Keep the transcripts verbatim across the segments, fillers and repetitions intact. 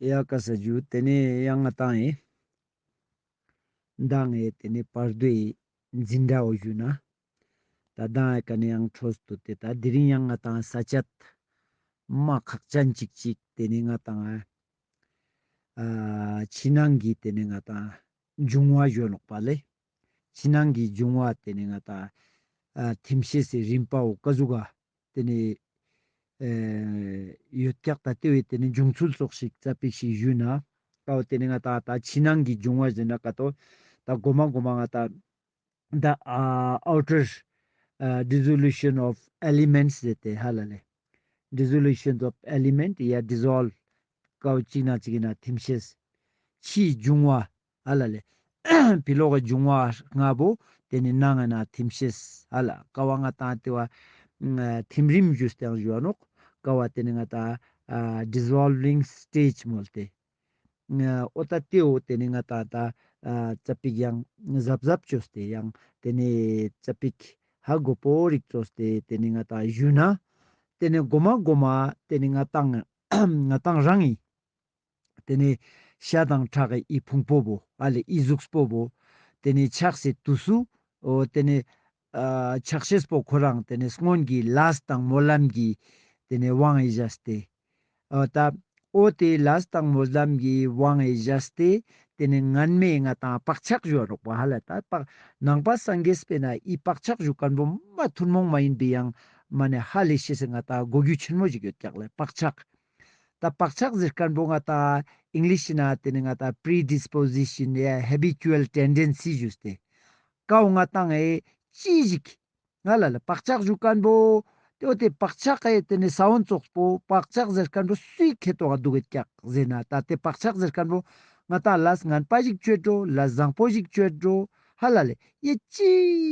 ཡ་ཀ་ས་ཞུ། ཏེ་ནེ་ཡང་ང་ཏང་ཨེ་མདང་ཨེ་ཏེ་ནེ་བར་དོའི་འཛིན་གྲྭ་བོ་ཞུ་ན། ད་མདང་ཨེ་ཀ་ནེ་ཡང་འཕྲོས་ཏེ་ཏེ་ད་དེ་རིང་ཡང་ང་ཏང་ས་བཅད་མ་ཁག་ཅན་ཅིག་ཅིག་ཏེ་ནེ་ང་ཏང་ཨ་ཕྱི་ནང་གི་ཏེ་ནེ་ང་ཏང་འབྱུང་བ་ཞུ་ནོག་པ་ལེ། ཕྱི་ནང་གི་འབྱུང་བ་ཏེ་ནེ་ང་ཏང་ཨ་ཐིམ་ཤེས་སི་རིམ་པ་བོ་ཀ་ཟུག་ག་ཏེ་ནེ་ཨེ་ཡོད་ཀྱག། ད་ཏེ་བོའི་ཏེ་ནེ་འབྱུང་ཚུལ་ཙོགས་ཤིག་ཙ་པིག་ཞིག་ཞུས་ན། ཀ་བོ་ཏེ་ནེ་ང་ཏང་ད་ཕྱི་ནང་གི་འབྱུང་བ་ཟེར་ན་ཀ་ཏོ་ད་གོ་མ་གོ་མ་ང་ཏང་the uh, outer uh, dissolution of elements ཟེར་ཏེ་ཧ་ལ་ལེ། dissolution of element ཡ་dissolve ཀ་བོ་ཅིག་ན་ཅིག་ན་ཐིམ་ཤེས། ཕྱིའི་འབྱུང་བ་ཧ་ལ་ལེ། ཕི་ལོག་གི་འབྱུང་བ་ལྔ་བོ་ཏེ་ནེ་ནང་ང་ན་ཐིམ་ཤེས་ཧ་ལ། ཀ་བོ་ང་ཏང་ཏེ་བོ་ཨ་ཐིམ་རིམ་ཞུས་ཏེ་ཡང་ཞུ་བ་ནོག། ཀ་བོ་ཏེ་ནེ་ང་ཏང་ཨ་dissolving stage མོལ་ཏེ། འོ་ད་ཏེ་བོ་ཏེ་ནེ་ང་ཏང་ད་ཨ་ཙ་པིག་ཡང་གཟབ་གཟབ་ཅོས་ཏེ་ཡང་ཏེ་ནེ་ཙ་པིག་ཧ་གོ་པོ་རིག་ཅོས་ཏེ་ཏེ་ནེ་ང་ཏང་ཞུ་ན། ཏེ་ནེ་གོ་མ་གོ་མ་ཏེ་ནེ་ང་ཏང་ང་ཏང་རང་ངི་ཏེ་ནེ་ཤ་དང་ཁྲག་གི་ཕུང་པོ་བོ་ཨ་ལེ་ཨི་ཟུགས་པོ་བོ་ཏེ་ནེ་ཆགས་སི་དུས་སུ་འོ་ཏེ་ནེ་ཨ་ཆགས་ཤེས་པོ་ཁོ་རང་ཏེ་ནེ་སྔོན་གྱི་ལས་དང་སྨོན་ལམ་གྱི་ཏེ་ནེ་དབང་ངི་བཞག་སྟེ། འོ་ད་འོ་ཏེ་ལས་དང་སྨོན་ལམ་གྱི་དབང་ངི་བཞག་སྟེ་ཏེ་ནེ་སྔན་མའི་ང་ཏང་བག་ཆགས་ཞུ་བ་ནོག་པ་ཧ་ལ། ད་བག་ནང་པ་སངས་རྒྱས་པའི་ན་ཨི་བག་ཆགས་ཞུ་ཁན་བོ་མ་ཐུན་མོང་མ་ཡིན་པའི་ཡང་མ་ནེ་ཧ་ལས་ཤེས་སི་ང་ཏང་གོ་རྒྱུ་ཆེན་མོ་ཞིག་ཡོད་ཀྱག་ལེ་བག་ཆགས། ད་བག་ཆགས་ཟེར་ཁན་བོ་ང་ཏང་ཨིང་ལིཤ་ན་ཏེ་ནེ་ང་ཏང་predisposition ཡ་habitual tendency ཞུས་ཏེ། ཀ་བོ་ང་ཏང་ཨེ་ཅི་ཞིག་ང་ལ་ལ་བག་ཆགས་ཞུ་ཁན་བོ་ཏེ་བོ་ཏེ་བག་ཆགས་ཨེ་ཏེ་ནེ་ས་བོན་ཙོགས་པོ་བག་ཆགས་ཟེར་ཁན་བོ་སུའི་ཁེ་ཏོག་ག་དུག་གེད་ཀྱག་ཟེར་ན། ད་ཏེ་བག་ཆགས་ཟེར་ཁན་བོ་ང་ཏང་ལས་ངན་པ་ཞིག་ཅོས་འགྲོ་ལས་བཟང་པོ་ཞིག་ཅོས་འགྲོ་ཧ་ལ་ལེ་ཡ་ཅི་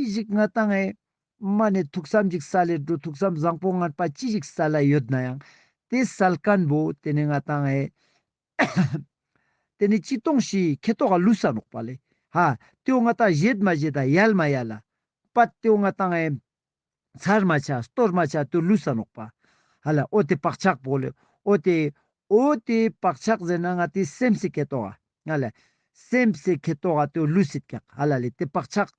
ཞིག་ང་ཏང་ཨེ་མ་ནེ་ཐུགས་བསམ་ཅིག་སལ་ལེ་འགྲོ། ཐུགས་བསམ་བཟང་པོ་ངན་པ་ཅི་ཞིག་སལ་ལ་ཡོད་ན་ཡང་ཏེ་སལ་ཁན་བོ་ཏེ་ནེ་ང་ཏང་ཨེ་ཏེ་ནེ་ཅི་ཏོང་ཞིག་ཁེ་ཏོག་ག་ལུས་ས་ནོག་པ་ལེ། ཧ་ཏེ་བོ་ང་ཏང་བཞེད་མ་བཞེད་ད་ཡལ་མ་ཡལ་ལ་པད་ཏེ་བོ་ང་ཏང་ཨེ་ཚར་མ་ཆ་སྟོར་མ་ཆ་ཏེ་བོ་ལུས་ས་ནོག་པ་ཧ་ལ། འོ་ཏེ་བག་ཆགས་པོ་ལེ། འོ་ཏེ་འོ་ཏེ་བག་ཆགས་ཟེར་ན་ང་ཏི་སེམས་སི་ཁེ་ཏོག་ག་ང་ལ་སེམས་སི་ཁེ་ཏོག་ག་ཏེ་བོ་ལུས་སེད་ཀྱག་ཧ་ལ་ལེ། ཏེ་བག་ཆགས་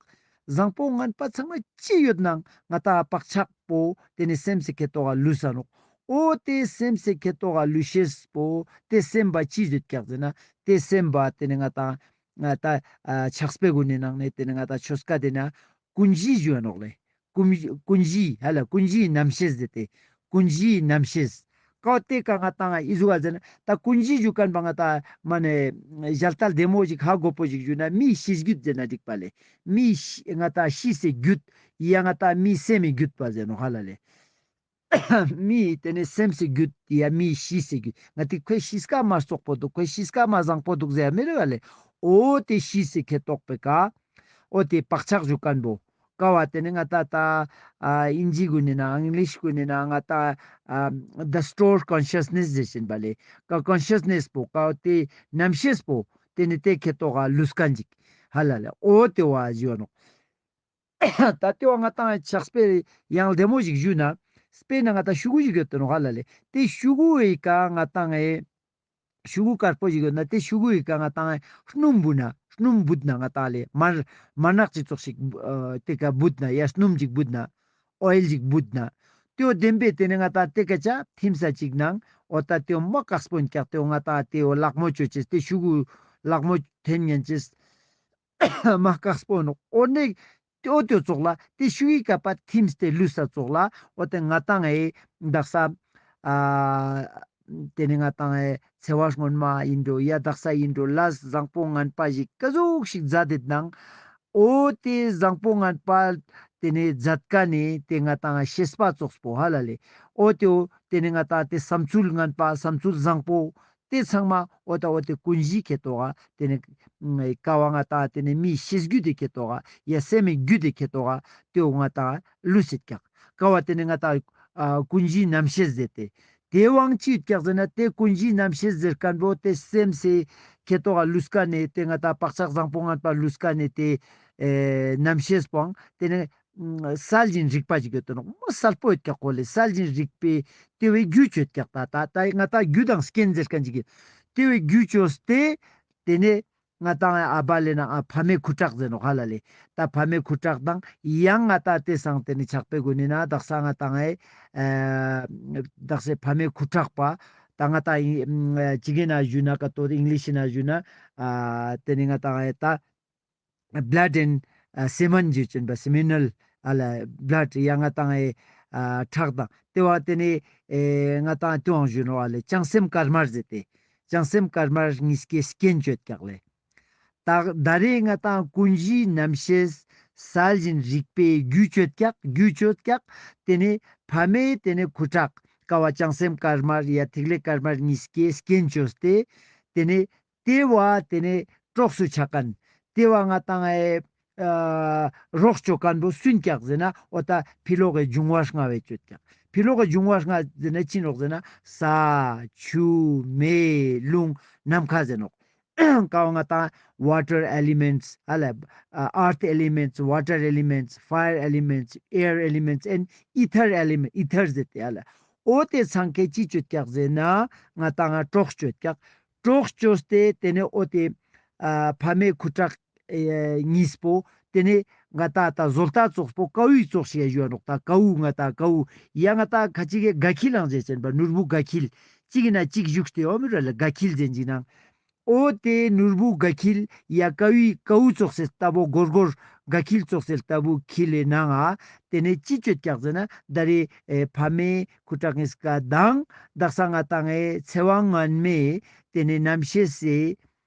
བཟང་པོ་ངན་པ་ཚང་མ་ཅི་ཡོད་ནང་ང་ཏང་བག་ཆགས་པོ་ཏེ་ནེ་སེམས་སི་ཁེ་ཏོག་ག་ལུས་ས་ནོག། འོ་ཏེ་སེམས་སི་ཁེ་ཏོག་ག་ལུས་ཤེས་པོ་ཏེ་སེམས་པ་ཅི་ཡོད་ཀྱག་ཟེར་ན་ཏེ་སེམས་པ་ཏེ་ནེ་ང་ཏང་ང་ཏང་ཨ་ཕྱག་དཔེ་གུན་ནི་ནང་ནེ་ཏེ་ནེ་ང་ཏང་ཆོས་ཀ་ཏེ་ན་ཀུན་གཞི་ཞུ་བ་ནོག་ལེ། ཀུན་ཀུན་གཞི་ཧ་ལ་ཀུན་གཞིའི་རྣམ་ཤེས་ཟེར་ཏེ། ཀུན་གཞིའི་རྣམ་ཤེས། ཀ་བོ་ཏེ་ཀ་ང་ཏང་ཨི་ཟུག་ག་ཟེར་ན་ད་ཀུན་གཞི་ཞུ་ཁན་པ་ང་ཏང་མ་ནེ་ཞལ་ཏ་བདེ་མོ་ཞིག་ཧ་གོ་པོ་ཞིག་ཞུ་ན་མིའི་ཤེས་རྒྱུད་ཟེར་ན་འགྲིག་པ་ལེ། མིའི་ཤེས་ང་ཏང་ཤེས་སི་རྒྱུད་ཡ་ང་ཏང་མིའི་སེམས་སི་རྒྱུད་པ་ཟེར་ནོག་ཧ་ལ་ལེ། མིའི་ཏེ་ནེ་སེམས་སི་རྒྱུད་ཡ་མིའི་ཤེས་སི་རྒྱུད། ང་ཏི་ཁོའི་ཤེས་ཀ་མ་སོག་པོ་དུག། ཁོའི་ཤེས་ཀ་མ་བཟང་པོ་དུག་ཟེར་མི་རེ་བ་ལེ། འོ་ཏེ་ཤེས་སི་ཁེ་ཏོག་པེ་ཀ་འོ་ཏེ་བག་ཆགས་ཞུ་ཁན་བོ་ཀ་བོ་ཏེ་ནེ་ང་ཏང་ད་ཨ་ཨིན་ཇི་གུན་ནི་ནང་ཨིང་ལིཤ་གུན་ནི་ནང་ང་ཏང་ཨ་the stored consciousness ཟེར་ཤེས་པ་ལེ། ཀ་ཀོན་ཤས་ནེས་པོ་ཀ་བོ་ཏེ་རྣམ་ཤེས་པོ་ཏེ་ནེ་ཏེ་ཁེ་ཏོག་ག་ལུས་ཁན་ཅིག་ཧ་ལ་ལེ། འོ་ཏེ་བོ་ཞུ་བ་ནོག། ད་ཏེ་བོ་ང་ཏང་ཕྱག་དཔེ་ཡང་བདེ་མོ་ཞིག་ཞུ་ན་དཔེར་ན་ང་ཏང་ཤུ་གུ་ཞིག་ཡོད་དེ་ནོག་ཧ་ལ་ལེ། ཏེ་ཤུ་གུ་ཡི་ཀ་ང་ཏང་ཨེ་ཤུ་གུ་དཀར་པོ་ཞིག་ཡོད་ན་ཏེ་ཤུ་གུ་ཡི་ཀ་ང་ཏང་ཨེ་སྣུམ་བུད་ན་སྣུམ་བུད་ན་ང་ཏང་ལེ་མར་མར་ནག་ཅིག་ཙོགས་ཤིག་ཨ་ཏེ་ཀ་བུད་ན་ཡ་སྣུམ་ཅིག་བུད་ན་ཨོའིལ་ཅིག་བུད་ན་ཏེ་བོ་བདེན་པའི་ཏེ་ནེ་ང་ཏང་ཏེ་ཀ་ཆ་ཐིམ་ས་ཅིག་ནང་འོ་ད་ཏེ་བོ་མ་ཀག་སྤོ་ཡིན་ཀྱག། ཏེ་བོ་ང་ཏང་ཏེ་བོ་ལག་མོ་ཅོ་ཅེས་ཏེ་ཤུ་གུ་ལག་མོ་འཐེན་ཉན་ཅེས། མ་ཀག་སྤོ་ནོག། འོ་ནེ་ཏེ་འོ་ཏེ་ཙོགས་ལ་ཏེ་ཤུ་གུའི་ཀ་པ་ཐིམ་སྟེ་ལུས་ས་ཙོགས་ལ་འོ་ཏེ་ང་ཏང་ཨེ་དག་ས་ཨ་ཏེ་ནེ་ང་ཏང་ཨེ་ཚེ་བ་སྔོན་མ་ཡིན་འགྲོ་ཡ་དག་ས་ཡིན་འགྲོ་ལས་བཟང་པོ་ངན་པ་ཞིག་ཀ་ཟུག་ཞིག་མཛད་དེད་ནང་འོ་ཏེ་བཟང་པོ་ངན་པ་ཏེ་ནེ་མཛད་ཀ་ནེ་ཏེ་ང་ཏང་ཤེས་པ་ཙོགས་པོ་ཧ་ལ་ལེ། འོ་ཏེ་འོ་ཏེ་ནེ་ང་ཏང་ཏེ་བསམ་ཚུལ་ངན་པ་བསམ་ཚུལ་བཟང་པོ་ཏེ་ཚང་མ་འོ་ད་འོ་ཏེ་ཀུན་གཞིའི་ཁེ་ཏོག་ག་ཏེ་ནེ་ཀ་བ་ང་ཏང་ཏེ་ནེ་མིའི་ཤེས་རྒྱུད་དི་ཁེ་ཏོག་ག་ཡ་སེམས་སི་རྒྱུད་དི་ཁེ་ཏོག་ག་ཏེ་བོ་ང་ཏང་ལུས་སེད་ཀྱག། ཀ་བ་ཏེ་ནེ་ང་ཏང་ཨ་ཀུན་གཞིའི་རྣམ་ཤེས་ཟེར་ཏེ། ཏེ་བོའང་ཅི་ཡོད་ཀྱག་ཟེར་ན་ཏེ་ཀུན་གཞིའི་རྣམ་ཤེས་ཟེར་ཁན་བོ་ཏེ་སེམས་སི་ཁེ་ཏོག་ག་ལུས་ཀ་ནེ་ཏེ་ང་ཏང་བག་ཆགས་བཟང་པོ་ངན་པ་ལུས་ཀ་ནེ་ཏེ་ཨེ་རྣམ་ཤེས་པོའང་ཏེ་ནེ་གསལ་ཞིང་རིག་པ་ཞིག་ཡོད་དེ་ནོག། མ་གསལ་པོ་ཡོད་ཀྱག་གོ་ལེ། གསལ་ཞིང་རིག་པའི་ཏེ་བོའི་རྒྱུ་ཅི་ཡོད་ཀྱག། ད་ད་ད་ང་ཏང་རྒྱུ་དང་རྐྱེན་ཟེར་ཁན་ཅིག་ཡོད། ཏེ་བོའེ་གུ་ཅོས་ཏེ་ཏེ་ནེ་ང་ཏང་ཨ་བ་ལེ་ན་ཨ་ཕ་མེ་ཁུ་ཁྲག་ཟེར་ནོག་ཧ་ལ་ལེ། ཏ་ཕ་མེ་ཁུ་ཁྲག་དང་ཡང་ང་ཏང་ཏེ་སང་ཏེ་ནེ་ཆག་པའེ་གུན་ནི་ན་དག་ས་ང་ཏང་ཨེ་ཨ་དག་ས་ཕ་མེ་ཁུ་ཁྲག་པ་ཏ་ང་ཏང་ཨིན་ཨ་ཅི་གེ་ན་ཞུ་ན་ཀ་ཏོ་ཨིང་ལིཤ་ན་ཞུ་ན་ཨ་ཏེ་ནེ་ང་ཏང་ཨེ་ཏ་blood and ཨ་semen ཞུ་ཅེན་པ་seminal ཨ་ལ་blood ཡ་ང་ཏང་ཨེ་ཨ་ཁྲག་དང་ཏེ་བ་ཏེ་ནེ་ཨེ་ང་ཏང་ཏེ་བོའང་ཞུ་ནོག་ཨ་ལེ་ཅང་སེམས་དཀར་དམར་ཟེར་ཏེ་ཅང་སེམས་དཀར་དམར་ཉིས་ཀེ་སྐྱེན་ཅོད་ཀྱག་ལེ། ཏ་ད་རེས་ང་ཏང་ཀུན་གཞིའི་རྣམ་ཤེས་སལ་ཞིང་རིག་པའི་རྒྱུ་ཅོད་ཀྱག་རྒྱུ་ཅོད་ཀྱག་ཏེ་ནེ་ཕ་མེ་ཏེ་ནེ་ཁུ་ཁྲག་ཀ་བ་ཅང་སེམས་དཀར་དམར་ཡ་ཐིག་ལེ་དཀར་དམར་ཉིས་ཀེ་སྐྱེན་ཅོས་ཏེ་ཏེ་ནེ་ཏེ་བ་ཏེ་ནེ་གྲོགས་སུ་ཆ་ཁན། ཏེ་བ་ང་ཏང་ཨེ་ཨ་རོགས་ཅོ་ཁན་བོ་སུ་ཨིན་ཀྱག་ཟེར་ན་འོ་ཏ་ཕི་ལོག་གི་འབྱུང་བ་ལྔ་བོའེ་ཅོད་ཀྱག། ཕི་ལོག་གི་འབྱུང་བ་ལྔ་ཟེར་ན་ཅི་ནོག་ཟེར་ན་ས་ཆུ་མེ་རླུང་ནམ་མཁའ་ཟེར་ནོག། ཀ་བ་ང་ཏང་water elements ཨ་ལ་ཨ་earth elements, water elements, fire elements, air elements and ether element, ether ཟེར་ཏེ་ཨ་ལ་འོ་ཏེ་ཚང་ཀའེ་ཅི་ཅོད་ཀྱག་ཟེར་ན་ང་ཏང་ང་གྲོགས་ཅོད་ཀྱག། གྲོགས་ཅོས་ཏེ་ཏེ་ནེ་འོ་ཏེ་ཨ་ཕ་མེ་ཁུ་ཁྲག་ཨེ་ཉིས་པོ་ཏེ་ནེ་ང་ཏང་ཏ་བཟོ་ལྟ་ཙོགས་པོ་ཀ་བུའི་ཙོགས་ཤིག་ཡ་ཞུའ་ནོག། ཏ་ཀ་བུ་ང་ཏང་ཀ་བུ་ཡ་ང་ཏང་ཁ་ཅིག་གི་དགའ་འཁྱིལ་ལང་ཟེར་ཅེན་པ་ནོར་བུ་དགའ་འཁྱིལ་ཅིག་གི་ན་ཅིག་ཞུགས་ཏེ་འོ་མི་ར་ལ་དགའ་འཁྱིལ་ཟེར་ཅིག་ནང་འོ་ཏེ་ནོར་བུ་དགའ་འཁྱིལ་ཡ་ཀ་བུའི་ཀ་བུ་ཙོགས་སེ་ལྟ་བུ་གོར་གོར་དགའ་འཁྱིལ་ཙོགས་སེ་ལྟ་བུ་འཁྱིལ་ལེ་ནང་ང་ཏེ་ནེ་ཅི་ཅོད་ཀྱག་ཟེར་ན་ད་རེས་ཨེ་ཕ་མེ་ཁུ་ཁྲག་ཉིས་ཀ་དང་དག་ས་ང་ཏང་ཨེ་ཚེ་དབང་སྔོན་མའི་ཏེ་ནེ་རྣམ་ཤེས་སི་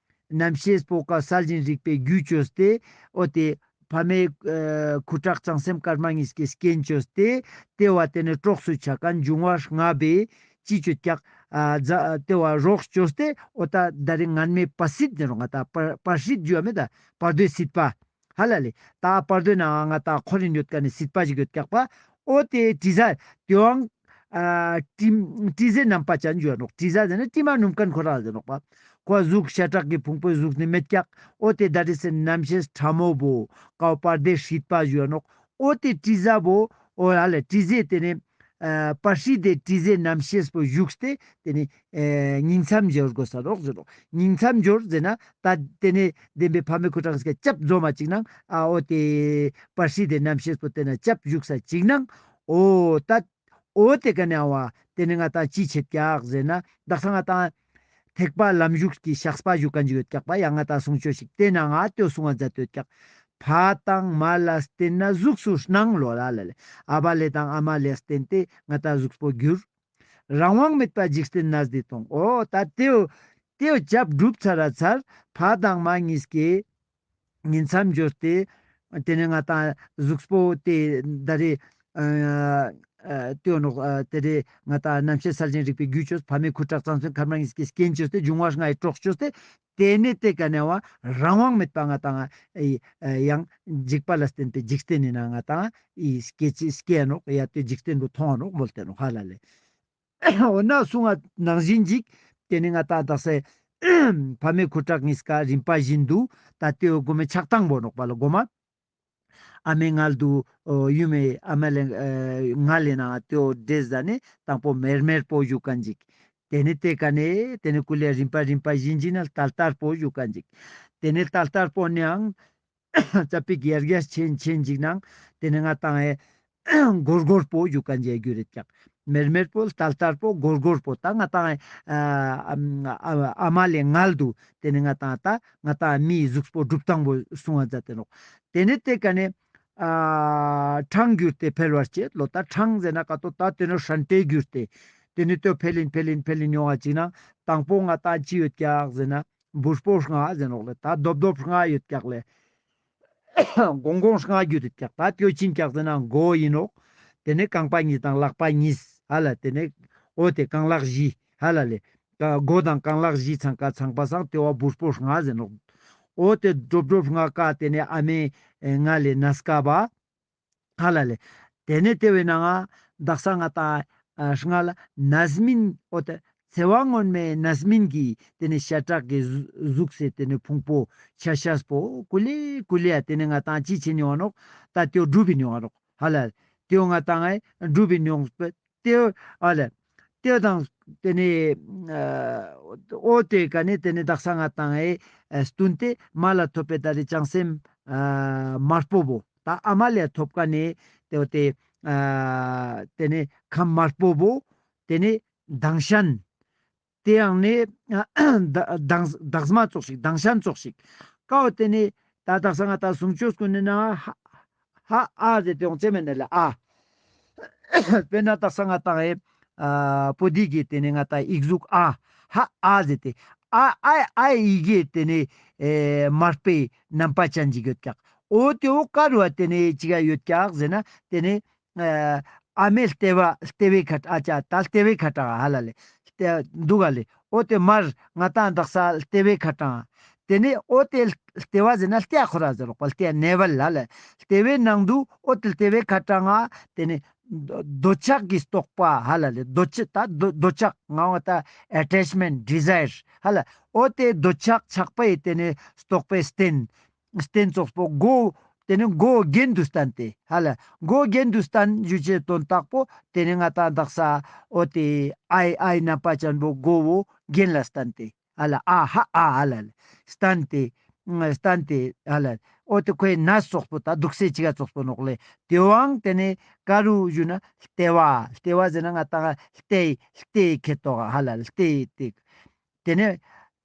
རྣམ་ཤེས་པོ་ཀ་སལ་ཞིང་རིག་པའི་རྒྱུ་ཅོས་ཏེ་འོ་ཏེ་ཕ་མེ་ཨེ་ཁུ་ཁྲག་ཅང་སེམས་དཀར་དམར་ཉིས་ཀེ་སྐྱེན་ཅོས་ཏེ་ཏེ་བ་ཏེ་ནེ་གྲོགས་སུ་ཆ་ཁན་འབྱུང་བ་ལྔ་བོའེ་ཅི་ཅོད་ཀྱག་ཨ་ཛ་ཏེ་བ་རོགས་ཅོས་ཏེ་འོ་ཏ་ད་རེས་སྔོན་མའི་པ་སྲིད་ཟེར་ནོག་ང་ཏང་པ་པ་སྲིད་ཞུའ་མེད་ད་བར་དོའི་སྲིད་པ་ཧ་ལ་ལེ། ཏ་བར་དོའི་ནང་ང་ཏང་ཁོ་རིན་ཡོད་ཁན་ནི་སྲིད་པ་ཞིག་ཡོད་ཀྱག་པ། འོ་ཏེ་དྲི་ཟ་ཏེའང་ཨ་དྲི་དྲི་ཟའི་རྣམ་པ་ཅན་ཞུའ་ནོག། དྲི་ཟ་ཟེར་ན་དྲི་མ་སྣུམ་ཁན་ཁོ་རང་ཟེར་ནོག་པ། ཁོ་གཟུགས་ཤ་ཁྲག་གི་ཕུང་པོའི་གཟུགས་ནི་མེད་ཀྱག། འོ་ཏེ་ད་རེས་སེ་རྣམ་ཤེས་ཕྲ་མོ་བོ་ཀ་བ་བར་དོའི་སྲིད་པ་ཞུའ་ནོག། འོ་ཏེ་དྲི་ཟ་བོ་འོ་ཧ་ལ་དྲི་ཟའི་ཏེ་ནེ་ཨ་པ་སྲིད་དེ་དྲི་ཟའི་རྣམ་ཤེས་པོ་ཞུགས་ཏེ་ཏེ་ནེ་ཨེ་ཉིང་མཚམས་སྦྱོར་དགོས་ས་རོགས་ཟེར་རོགས། ཉིང་མཚམས་སྦྱོར་ཟེར་ན་ཏ་ཏེ་ནེ་བདེན་པའི་ཕ་མེ་ཁུ་ཁྲག་ཉིས་ཀ་ཅབ་འཛོམས་མ་ཅིག་ནང་ཨ་འོ་ཏེ་པ་སྲིད་དེ་རྣམ་ཤེས་པོ་ཏེ་ན་ཅབ་ཞུགས་ས་ཅིག་ནང་འོ་ཏ་འོ་ཏེ་ཀ་ནེ་ཨ་བ་ཏེ་ནེ་ང་ཏང་ཅི་ཆེད་ཀྱག་ཟེར་ན་དག་ས་ང་ཏང་ཐེག་པ་ལམ་ཞུགས་ཀྱི་བཤགས་པ་ཞུ་ཁན་ཅིག་ཡོད་ཀྱག་པ། ཡང་ང་ཏང་གསུང་ཆོས་ཤིག་ཏེ་ནང་ང་ལྟོས་གསུང་བ་མཛད་ཡོད་ཀྱག། ཕ་དང་མ་ལ་བརྟེན་ན་གཟུགས་སུ་སྣང་ལོ་ལ་ལ་ལེ། ཨ་བ་ལེ་དང་ཨ་མ་ལེ་བརྟེན་ཏེ་ང་ཏང་གཟུགས་པོ་གྱུར། རང་དབང་མེད་པ་འཇིག་རྟེན་ན་བདེ་སྟོང་། འོ་ད་ཏེའོ་ཏེའོ་ཅབ་སྒྲུབ་ཚར་ར་ཚར་ཕ་དང་མ་གཉིས་ཀྱི་ཉིང་མཚམས་སྦྱོར་ཏེ། ཏེ་ནེ་ང་ཏང་གཟུགས་པོ་ཏེ་ད་རེ་ཨ་ཨ་ཏེའོ་ནོག། ཨ་ཏེ་རེ་ང་ཏང་རྣམ་ཤེས་གསལ་ཞིང་རིག་པའི་རྒྱུ་ཅོས། ཕ་མའི་ཁུ་ཁྲག་རྩ་མཚོན་མཁལ་མ་གཉིས་ཀྱི་རྐྱེན་ཅོས་ཏེ་འབྱུང་བ་ལྔའི་གྲོགས་ཅོས་ཏེ། ཏེ་ནེ་ཏེ་ཀ་ནེ་བ་རང་དབང་མེད་པ་ང་ཏང་ཨ་ཡང་འཇིགས་པ་ལ་བརྟེན་ཏེ་འཇིག་རྟེན་ནི་ནང་ང་ཏང་ཨི་སྐྱེ་ཅི་སྐྱེ་ནོག། ཡ་ཏེ་འཇིག་རྟེན་པོ་མཐོང་ནོག་མོལ་ཏེ་ནོག་ཧ་ལ་ལེ། འོ་ན་གསུང་བ་ནང་བཞིན་ཅིག་ཏེ་ནེ་ང་ཏང་དག་ས་ཕ་མའི་ཁུ་ཁྲག་གཉིས་ཀ་རིམ་པ་བཞིན་དུ་ད་ཏེའོ་གོ་མའི་ཆགས་སྟངས་པོ་ནོག་པ་ལ་གོ་མ། ཨ་མའི་མངལ་དུ་ཨོ་ཡུམ་མའི་ཨ་མ་ལེ་ཨ་མངལ་ལེ་ནང་ཏེའོ་འདྲེས་ཟ་ནེ་དང་པོ་མེར་མེར་པོ་ཞུ་ཁན་ཅིག། ཏེ་ནེ་ཏེ་ཀ་ནེ་ཏེ་ནེ་ཀུ་ལེ་རིམ་པ་རིམ་པ་བཞིན་བཞིན་ན་ལྟར་ལྟར་པོ་ཞུ་ཁན་ཅིག། ཏེ་ནེ་ལྟར་ལྟར་པོ་ནེའང་ཙ་པིག་ཡར་རྒྱས་ཆེན་ཆེན་ཅིག་ནང་ཏེ་ནེ་ང་ཏང་ཨེ་སྒོར་སྒོར་པོ་ཞུ་ཁན་ཅིག་གྱུར་རེད་ཀྱག། མེར་མེར་པོ་ལྟར་ལྟར་པོ་སྒོར་སྒོར་པོ་ད་ང་ཏང་ཨ་ཨ་ཨ་མ་ལེ་མངལ་དུ་ཏེ་ནེ་ང་ཏང་ད་ང་ཏང་མིའི་གཟུགས་པོ་གྲུབ་སྟངས་པོ་གསུང་བ་མཛད་དེ་ནོག། ཏེ་ནེ་ཏེ་ཀ་ནེ་ཨ་འཕྲང་གྱུར་ཏེ་འཕེལ་བར་བྱེད་ལོ། ད་འཕྲང་ཟེར་ན་ཀ་ཏོ་ད་ཏེ་ནེ་ཧྲན་ཏེ་གྱུར་ཏེ་ཏེ་ནེ་ཏོ་འཕེལ་ཡིན་འཕེལ་ཡིན་འཕེལ་ཡིན་ཡོང་བ་ཅིག་ན་དང་པོ་ང་ཏང་ཅི་ཡོད་ཀྱག་ཟེར་ན་སྦུར་པོ་ལྔ་ཟེར་ནོག་ལེ། ད་རྡོབ་རྡོབ་ལྔ་ཡོད་ཀྱག་ལེ། གོང་གོང་ལྔ་གྱུར་ཏེ་ཀྱག། ད་ཏེའོ་ཅི་ཨིན་ཀྱག་ཟེར་ན་མགོ་ཨིན་ནོག། ཏེ་ནེ་རྐང་པ་གཉིས་དང་ལག་པ་གཉིས་ཧ་ལ། ཏེ་ནེ་འོ་ཏེ་རྐང་ལག་བཞི་ཧ་ལ་ལེ། མགོ་དང་རྐང་ལག་བཞི་ཚང་ཀ་ཚང་པ་སང་ཏེ་བ་སྦུར་པོ་ལྔ་ཟེར་ནོག། འོ་ཏེ་རྡོབ་རྡོབ་ལྔ་ཀ་ཏེ་ནེ་ཨ་མའི་མངལ་ལེ་ན་སྐབས་པ་ཧ་ལ་ལེ། ཏེ་ནེ་ཏེ་བའི་ནང་ང་དག་ས་ང་ཏང་ཨ་སྔ་ལ་རྣམ་སྨིན་འོ་ཏེ་ཚེ་དབང་སྔོན་མའི་རྣམ་སྨིན་གྱི་ཏེ་ནེ་ཤ་ཁྲག་གི་གཟུགས་སེ་ཏེ་ནེ་ཕུང་པོ་ཆ་ཤས་པོ་ཀུ་ལེ་ཀུ་ལེ་ཡ་ཏེ་ནེ་ང་ཏང་ཅི་ཆེན་ཡོང་ནོག། ད་ཏེའོ་གྲུབ་ཡིན་ཡོང་ནོག་ཧ་ལ། ཏེའོ་ང་ཏང་ཨེ་གྲུབ་ཡིན་ཡོང་སྤེ་ཏེའོ་ཨ་ལ་ཏེའོ་དང་ཏེ་ནེ་ཨ་ འོ་དེ་ཀ་ནེ་དེ་ནེ་དག་ས་ང་ཏང་ཨེ་བསྟུན་ཏེ་མ་ལ་ཐོབ་པའི་ད་རེ་བྱང་སེམས་ཨ་དམར་པོ་བོ་ད་ཨ་མ་ལ་ཐོབ་ཀ་ནེ་དེ་འོ་དེ་ཨ་དེ་ནེ་ཁམས་དམར་པོ་བོ་དེ་ནེ་དང་ཤན། དེ་ཡང་ནི་ཨ་དང་དང་མ་ཙོགས་ཤིག་དང་ཤན་ཙོགས་ཤིག་ཀའོ། དེ་ནི་ད་དག་ས་ང་ཏང་གསུང་ཆོས་ཀུན་ནི་ན་ཧ་ཧ་ཨ་ཟེར་ཏེ་ཡོང་ཅེས་མེད་ནི་ལེ། ཨ་དཔེར་ན་དག་ས་ང་ཏང་ཨེ་ཨ་པོ་དི་གི་དེ་ནི་ང་ཏང་ཡིག་གཟུགས་ཨ་ཧ་ཨ་ཟེར་ཏེ་ཨ་ཨ་ཨ་ཡི་གེ་དེ་ནི་ཨེ་དམར་པོའི་རྣམ་པ་ཅན་ཅིག་ཡོད་ཀྱག། འོ་དེ་བོ་ཀ་རུ་བ་དེ་ནི་ཅི་ག་ཡོད་ཀྱག་ཟེར་ན་དེ་ནི་ཨ་ཨ་མའི་ལྟེ་བ་ལྟེ་བའི་ཁ་ཨ་ཅག་ད་ལྟེ་བའི་ཁ་གྲངས་ཧ་ལ་ལེ། ལྟེ་འདུག་ག་ལེ། འོ་དེ་མར་ང་ཏང་དག་ས་ལྟེ་བའི་ཁ་གྲངས། དེ་ནེ་འོ་དེ་ལྟེ་བ་ཟེར་ན་ལྟེ་ཁོ་ར་ཟེར་རོགས་པ་ལྟེ་ནེ་ཝལ་ཧ་ལ་ལེ། ལྟེ་བའི་ནང་དུ་འོ་དེ་ལྟེ་བའི་ཁ་གྲངས་ང་དེ་ནེ་འདོད་ཆགས་ཀྱི་རྟོག་པ་ཧ་ལ་ལེ། འདོད་ཆགས་ད་འདོད་འདོད་ཆགས་ང་བ་ད་ཨ་ཊེཆ་མེན་ཊི་ཌི་ཛའི་ཡར་ཧ་ལ། འོ་དེ་འདོད་ཆགས་ཆགས་པའི་དེ་ནེ་རྟོག་པའི་རྟེན། རྟེན་ཙོགས་པོ་མགོ་དེ་ནི་མགོ་རྒྱན་དུ་བསྟན་ཏེ་ཧ་ལ། མགོ་རྒྱན་དུ་བསྟན་ཞུ་ཅེས་དོན་དག་པོ་དེ་ནི་ང་ཏང་དག་ས་འོ་དེ་ཨའི་ཨའི་རྣམ་པ་ཅན་པོ་མགོ་བོ་རྒྱན་ལ་བསྟན་ཏེ་ཧ་ལ། ཨ་ཧ་ཨ་ཧ་ལ་ལེ། བསྟན་ཏེ་བསྟན་ཏེ་ཧ་ལ། འོ་དེ་ཁོའི་ནད་ཙོགས་པོ་ད་དུག་སེ་ཅིག་ག་ཙོགས་པོ་ནོག་ལེ། དེ་བོའང་དེ་ནི་ཀ་རུ་ཞུ་ན་ལྟེ་བ་ལྟེ་བ་ཟེར་ན་ང་ཏང་ལྟེ་ལྟེ་ཁེ་ཏོག་ཧ་ལ་ལྟེ་ཏེ། དེ་ནེ་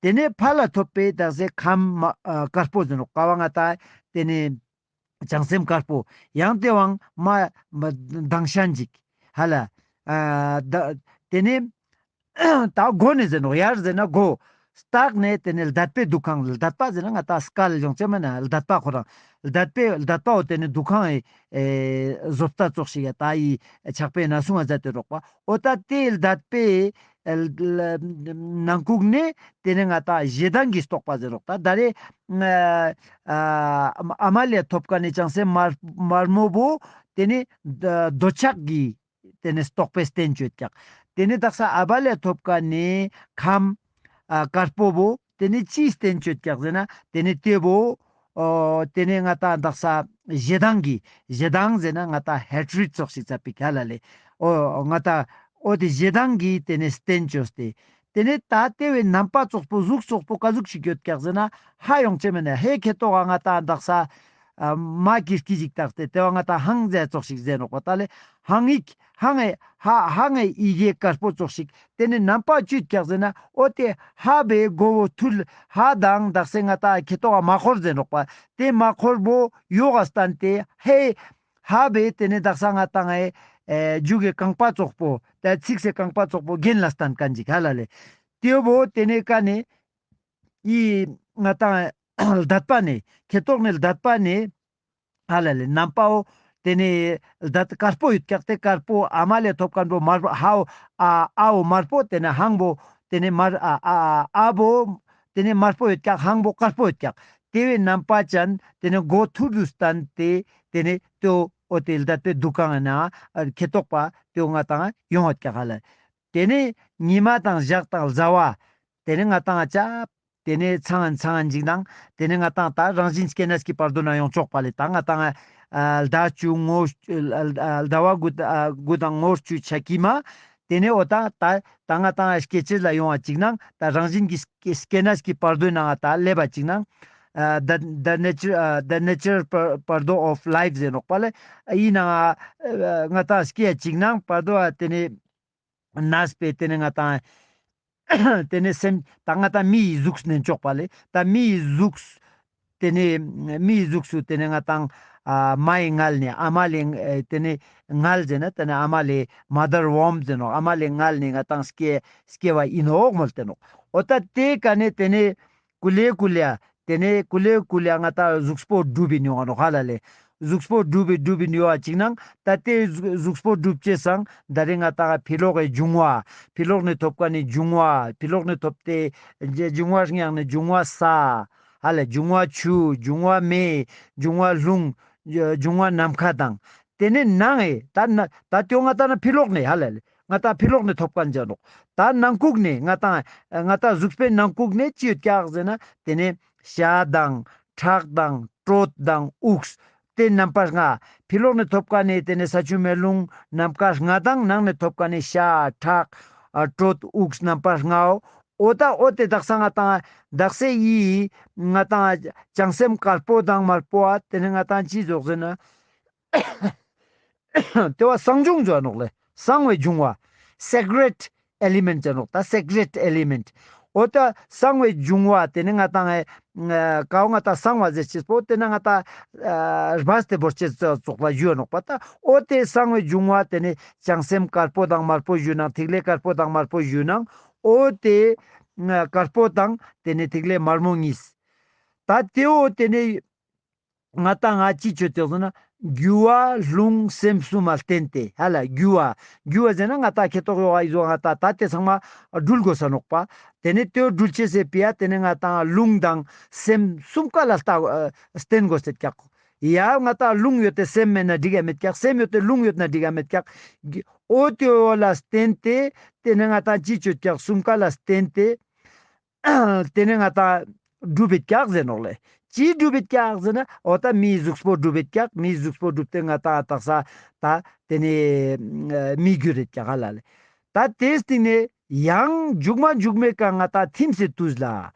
དེ་ནེ་ཕ་ལ་ཐོབ་པའི་དག་ས་ཁམས་མ་ཨ་དཀར་པོ་ཟེར་ནོག་ཀ་བ་ང་ཏང་དེ་ནེ་བྱང་སེམས་དཀར་པོ་ཡང་དེ་བོའང་མ་མ་དང་ཤན་ཅིག་ཧ་ལ། ཨ་ད་དེ་ནེ་ད་མགོ་ནེ་ཟེར་ནོག་ཡར་ཟེར་ན་མགོ། ལྟག་ནེ་དེ་ནེ་ལྡད་པའི་དུང་ཁང་ལྡད་པ་ཟེར་ན་ང་ཏང་སྐལ་ཡོང་ཅེས་མེད་ན་ལྡད་པ་ཁོ་རང་ལྡད་པའི་ལྡད་པའོ་དེ་ནེ་དུང་ཁང་ཨེ་བཟོ་ལྟ་ཙོགས་ཤིག་ཡ་ད་ཡི་ཆགས་པའི་ན་སུང་ང་མཛད་དེ་རོགས་པ། འོ་ད་དེ་ལྡད་པའི་ནང་ཁུག་ནེ་དེ་ནེ་ང་ཏང་ཞེ་སྡང་གི་རྟོག་པ་ཟེར་རོགས་ད་ད་རེ་ཨ་ཨ་མ་ལ་ཐོབ་ཀ་ནེ་བྱང་སེམས་དམར་དམར་མོ་བོ་དེ་ནེ་འདོད་ཆགས་ཀྱི་དེ་ནེ་རྟོག་པའི་རྟེན་ཅོ་ཡོད་ཀྱག། དེ་ནེ་དག་ས་ཨ་བ་ལ་ཐོབ་ཀ་ནེ་ཁམས་ཨ་དཀར་པོ་བོ་དེ་ནེ་ཅིའི་རྟེན་ཅོ་ཡོད་ཀྱག་ཟེར་ན་དེ་ནེ་དེ་བོ་ཨོ་དེ་ནེ་ང་ཏང་དག་ས་ཞེ་སྡང་གི་ཞེ་སྡང་ཟེར་ན་ང་ཏང་ཧེ་ཊྲེཌ་ཙོགས་ཤིག་ཙ་པིག་ཧ་ལ་ལེ། ཨོ་ང་ཏང་ཨོ་དེ་ཞེ་སྡང་གི་དེ་ནེ་རྟེན་ཅོས་ཏེ། དེ་ནེ་ད་དེ་བོའི་རྣམ་པ་ཙོགས་པོ་གཟུགས་ཙོགས་པོ་ཀ་ཟུག་ཞིག་ཡོད་ཀྱག་ཟེར་ན་ཧ་ཡོང་ཅེས་མེད་ན་ཧེ་ཁེ་ཏོག་ག་ང་ཏང་དག་ས་ཨ་མ་ཀིར་ཀི་ཞིག་བཏགས་ཏེ་དེ་བོ་ང་ཏང་ཧང་ཟེར་ཙོགས་ཤིག་ཟེར་ནོག་པ་ད་ལེ། ཧང་ཡིག་ཧང་ངི་ཧ་ཧང་ངི་ཡི་གེ་དཀར་པོ་ཙོགས་ཤིག། དེ་ནེ་རྣམ་པ་ཅི་ཡོད་ཀྱག་ཟེར་ན་ཨོ་དེ་ཧ་བོའི་མགོ་བོ་ཐུར་ཧ་དང་དག་ས་ང་ཏང་ཁེ་ཏོག་ག་མ་ཁོར་ཟེར་ནོག་པ། དེ་མ་ཁོར་བོ་ཡོག་ག་བསྟན་ཏེ་ཧེ་ཧ་བོའི་དེ་ནེ་དག་ས་ང་ཏང་ཨེ་ཨེ་མཇུག་གི་རྐང་པ་ཙོགས་པོ་ད་ཚིགས་སི་རྐང་པ་ཙོགས་པོ་རྒྱན་ལ་བསྟན་མཁན་ཅིག་ཧ་ལ་ལེ། དེ་བོ་དེ་ནེ་ཀ་ནེ་ཡི་ང་ཏང་ལྡད་པ་ནེ་ཁེ་ཏོག་ནེ་ལྡད་པ་ནེ་ཧ་ལ་ལེ་རྣམ་པའོ་དེ་ནེ་ལྡད་དཀར་པོ་ཡོད་ཀྱག་སྟེ་དཀར་པོ་ཨ་མ་ལ་ཐོབ་མཁན་བོ་དམར་པོ་ཧའོ་ཨ་ཨའོ་དམར་པོ་དེ་ནེ་ཧང་བོ་དེ་ནེ་དམར་ཨ་ཨ་ཨ་བོ་དེ་ནེ་དམར་པོ་ཡོད་ཀྱག་ཧང་བོ་དཀར་པོ་ཡོད་ཀྱག། དེ་བོའི་རྣམ་པ་ཅན་དེ་ནེ་མགོ་ཐུར་དུ་བསྟན་ཏེ་དེ་ནེ་དེ་བོ་ཨོ་དེ་ལྡད་པའི་དུང་ཁང་ན་ཁེ་ཏོག་པ་དེ་བོ་ང་ཏང་ཡོང་ཡོད་ཀྱག་ཧ་ལ། དེ་ནེ་ཉི་མ་དང་ཞག་དང་ཟླ་བ། དེ་ནེ་ང་ཏང་ཨ་ཅག་དེ་ནེ་ཚང་ཚང་ཅིག་དང་དེ་ནེ་ང་ཏང་ད་རང་བཞིན་སྐྱེ་གནས་ཀྱི་བར་དོ་ན་ཡོང་ཆོག་པ་ལེ། ད་ང་ཏང་ཨ་ཟླ་བཅུ་ངོ་ཨ་ཟླ་བ་དགུ་ཨ་དགུ་དང་ངོ་བཅུ་ཆ་ཀི་མ། དེ་ནེ་འོ་ད་ད་ད་ང་ཏང་ཨ་སྐྱེ་ཅེས་ལ་ཡོང་བ་ཅིག་ནང་ད་རང་བཞིན་གྱི་སྐྱེ་སྐྱེ་གནས་ཀྱི་བར་དོའི་ནང་ང་ད་སླེབས་པ་ཅིག་ནང་ཨ་the the nature ཨ་the nature བར་བར་དོ་of life ཟེར་ནོག་པ་ལེ། ཨ་ཡི་ནང་ཨ་ང་ཏང་སྐྱེ་ཡ་ཅིག་ནང་བར་དོ་ཨ་དེ་ནེ་གནས་པའི་དེ་ནེ་ང་ཏང་དེ་ནེ་སེམས་ད་ང་ཏང་མི་ཡི་གཟུགས་ནེ་ཆོག་པ་ལེ། ད་མི་ཡི་གཟུགས་དེ་ནེ་མི་ཡི་གཟུགས་སུ་དེ་ནེ་ང་ཏང་ཨ་མ་ཡི་མངལ་ནེ་ཨ་མ་ལེ་ཨེ་དེ་ནེ་མངལ་ཟེར་ན་དེ་ནེ་ཨ་མ་ལེ་mother womb ཟེར་ནོག། ཨ་མ་ལེ་མངལ་ནེ་ང་ཏང་སྐྱེ་སྐྱེ་བ་ཡིན་ནོག་མོལ་ཏེ་ནོག། འོ་ད་དེ་ཀ་ནེ་དེ་ནེ་ཀུ་ལེ་ཀུ་ལེ་དེ་ནེ་ཀུ་ལེ་ཀུ་ལེ་ང་ཏང་གཟུགས་པོ་གྲུབ་པའི་ནི་ཡོང་ང་ནོག་ཧ་ལ་ལེ། གཟུགས་པོ་གྲུབ་པའི་གྲུབ་པའི་ནི་ཡོང་བ་ཅིག་ནང་ད་དེ་གཟུགས་གཟུགས་པོ་གྲུབ་ཅེས་སང་ད་རེ་ང་ཏང་ཕི་ལོག་གི་འབྱུང་བ། ཕི་ལོག་ནེ་ཐོབ་མཁན་ནི་འབྱུང་བ། ཕི་ལོག་ནེ་ཐོབ་སྟེ་འབྱུང་བ་ཡང་ནི་འབྱུང་བ་ས་ཧ་ལ་ལེ། འབྱུང་བ་ཆུ། འབྱུང་བ་མེ། འབྱུང་བ་རླུང་། འབྱུང་བ་ནམ་མཁའ་དང་། དེ་ནེ་ནང་ཨེ་ད་ན་ད་དེ་ང་ཏང་ན་ཕི་ལོག་ནེ་ཧ་ལ་ལེ། ང་ཏང་ཕི་ལོག་ནེ་ཐོབ་མཁན་ཅིག་ནོག། ད་ནང་ཁུག་ནེ་ང་ཏང་ང་ཏང་གཟུགས་པོའི་ནང་ཁུག་ནེ་ཅི་ཡོད་ཀྱག་ཟེར་ན་དེ་ནེ་ཤ་དང་ཁྲག་དང་གྲོད་དང་དབུགས་དེ་རྣམ་པ་ལྔ། ཕི་ལོག་ནེ་ཐོབ་མཁན་ནི་དེ་ནེ་ས་ཆུ་མེ་རླུང་ནམ་མཁའ་ལྔ་དང་ནང་ནེ་ཐོབ་མཁན་ནི་ཤ་ཁྲག་ཨ་གྲོད་དབུགས་རྣམ་པ་ལྔའོ། འོ་ད་འོ་དེ་དག་ས་ང་ཏང་དག་ས་ཡི་ང་ཏང་བྱང་སེམས་དཀར་པོ་དང་དམར་པོ་ཨ་དེ་ནི་ང་ཏང་ཅི་ཟོག་ཟེར་ན། དེ་བ་གསང་འབྱུང་ཟེར་ནོག་ལེ། གསང་བའི་འབྱུང་བ། Sacred element ཟེར་ནོག་ད་sacred element། འོ་ད་གསང་བའི་འབྱུང་བ་དེ་ནི་ང་ཏང་ཨེ་ཀའོ་ང་ཏང་གསང་བ་ཟེར་ཅེས་པོ་དེ་ནི་ང་ཏང་ཨ་སྦས་ཏེ་བོར་ཅེས་ཙོགས་ལ་ཞུ་ནོག་པ། ད་འོ་དེ་གསང་བའི་འབྱུང་བ་དེ་ནི་བྱང་སེམས་དཀར་པོ་དང་དམར་པོ་ཞུ་ནང་ཐིག་ལེ་དཀར་པོ་དང་དམར་པོ་ཞུ་ནང་འོ་དེ་དཀར་པོ་དང་དེ་ནི་ཐིག་ལེ་དམར་མོ་གཉིས། ད་དེ་འོ་དེ་ནི་ང་ཏང་ང་ཅི་ཆོད་དེ་ཟེར་ན་རྒྱུ་བ་ལུང་སེམས་གསུམ་མ་བརྟེན་ཏེ་ཧ་ལ་རྒྱུ་བ། རྒྱུ་བ་ཟེར་ན་ང་ཏང་ཁེ་ཏོག་ཡོག་ག་ཨི་ཟོ་ང་ཏང་ད་དེ་ཚང་མ་འགྲུལ་དགོས་ས་ནོག་པ། དེ་ནི་དེ་འགྲུལ་ཅེས་སི་ཕི་ཡ་དེ་ནི་ང་ཏང་ལུང་དང་སེམས་གསུམ་ཀ་ལ་ལྟ་ཨ་བརྟེན་དགོས་སེད་ཀྱག། ཡ་ང་ཏང་ལུང་ཡོད་དེ་སེམས་མེད་ན་འགྲིག་ག་མེད་ཀྱག། སེམས་ཡོད་དེ་ལུང་ཡོད་ན་འགྲིག་ག་མེད་ཀྱག། འོ་དེ་འོ་ལ་བརྟེན་ཏེ་དེ་ནི་ང་ཏང་ཅི་ཆོད་ཀྱག་གསུམ་ཀ་ལ་བརྟེན་ཏེ། དེ་ནས་ང་ཏང་སྒྲུབ་བེད་ཀྱག་ཟེར་ནོག་ལེ། ཅི་སྒྲུབ་བེད་ཀྱག་ཟེར་ན་འོ་ད་མིའི་གཟུགས་པོ་སྒྲུབ་བེད་ཀྱག། མིའི་གཟུགས་པོ་སྒྲུབ་སྟེ་ང་ཏང་དག་ས་ད་དེ་ནས་མི་འགྱུར་རེད་ཀྱག་ཧ་ལ་ལེ། ད་དེའི་སྟེང་ནས་ཡང་མཇུག་མ་མཇུག་མའི་ཀ་ང་ཏང་ཐིམ་སེ་དུས་ལ།